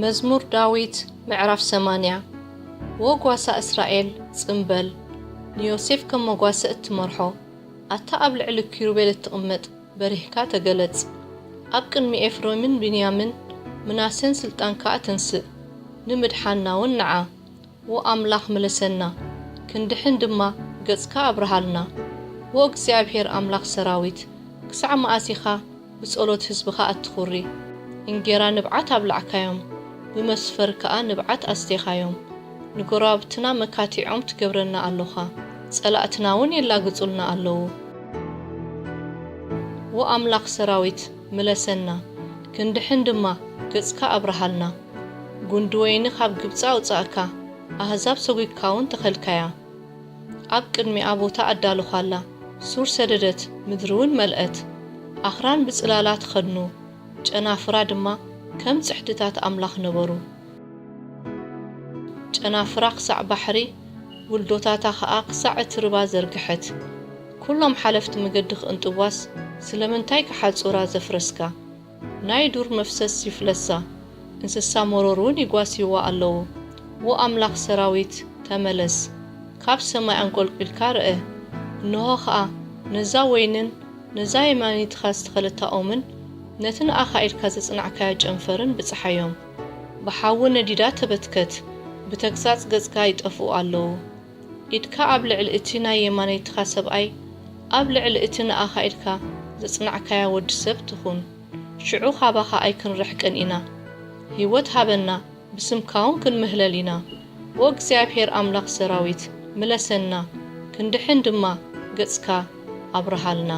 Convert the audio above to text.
መዝሙር ዳዊት ምዕራፍ ሰማንያ። ወጓሳ እስራኤል፣ ጽምበል፣ ንዮሴፍ ከም መጓሰ እትመርሖ፣ ኣታ ኣብ ልዕሊ ኪሩቤል እትቕመጥ፣ በሪህካ ተገለጽ። ኣብ ቅድሚ ኤፍሬምን ብንያምን ምናሴን ስልጣንካ ኣትንስእ፣ ንምድሓንና እውን ንዓ። ዎ ኣምላኽ ምለሰና፣ ክንድሕን ድማ ገጽካ ኣብርሃልና። ዎ እግዚኣብሔር ኣምላኽ ሰራዊት፣ ክሳዕ መኣስ ኢኻ ብጸሎት ህዝብኻ ኣትኹሪ? እንጌራ ንብዓት ኣብላዕካዮም፣ ብመስፈር ከኣ ንብዓት ኣስቴኻዮም። ንጎረባብትና መካቲዖም ትገብረና ኣሎኻ፣ ጸላእትና እውን የላግጹልና ኣለዉ። ዎ ኣምላኽ ሰራዊት ምለሰና፣ ክንድሕን ድማ ገጽካ ኣብርሃልና። ጉንዲ ወይኒ ካብ ግብጺ ኣውጻእካ፣ ኣህዛብ ሰጒግካ እውን ተኸልካያ። ኣብ ቅድሚኣ ቦታ ኣዳለኻላ፣ ሱር ሰደደት፣ ምድሪ እውን መልአት። ኣኽራን ብጽላላ ተኸድኑ፣ ጨናፍራ ድማ ከም ጽሕድታት ኣምላኽ ነበሩ። ጨናፍራ ክሳዕ ባሕሪ፣ ውልዶታታ ኸኣ ክሳዕ እቲ ርባ ዘርግሐት። ኩሎም ሓለፍቲ መገዲ ክቕንጥዋስ፣ ስለምንታይ ክሓጹራ ዘፍረስካ? ናይ ዱር መፍሰስ ይፍለሳ፣ እንስሳ መሮር እውን ይጓስይዋ ኣለዉ። ዎ ኣምላኽ ሰራዊት፣ ተመለስ፣ ካብ ሰማይ ኣንቆልቂልካ ርአ። እንሆ ኸኣ፣ ነዛ ወይንን ነዛ የማኒትኻ ዝተኸለታ ኦምን ነቲ ንኣኻ ኢልካ ዘጽናዕካዮ ጨንፈርን ብጽሓዮም። ብሓዊ ነዲዳ ተበትከት፣ ብተግሳጽ ገጽካ ይጠፍኡ ኣለዉ። ኢድካ ኣብ ልዕሊ እቲ ናይ የማነይትኻ ሰብኣይ፣ ኣብ ልዕሊ እቲ ንኣኻ ኢልካ ዘጽናዕካያ ወዲ ሰብ ትኹን። ሽዑ ካባኻ ኣይክንርሕቅን ኢና። ህይወት ሃበና፣ ብስምካ እውን ክንምህለል ኢና። ዎ እግዚኣብሔር ኣምላኽ ሰራዊት፣ ምለሰና፣ ክንድሕን ድማ ገጽካ ኣብርሃልና።